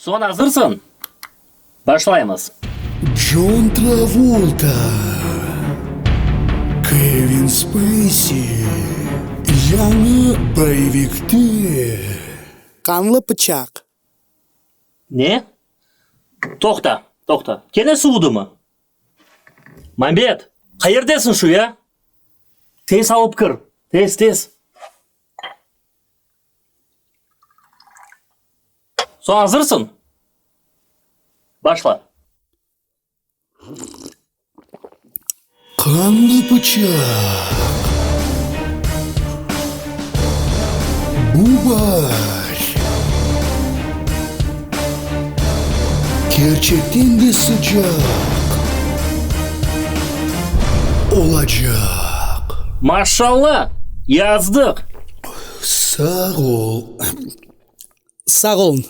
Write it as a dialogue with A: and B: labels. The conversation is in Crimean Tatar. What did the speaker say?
A: Soñ azırsıñ? Başlaymız.
B: Con Travolta, Kevin Speysi, yañı boyevikte.
C: Qanlı pıçaq.
A: Ne? Toqta, toqta. Kene suvudımı? Mambet, qayerdesiñ şu ya? Tez alıp kir, tez, tez. Soñ azırsıñ? Başla.
B: Qanlı pıçaq. Bu baar kerçekten de sıcaq olacaq.
A: Maşalla! Yazdıq!
B: Sağ ol.
C: Sağ olun.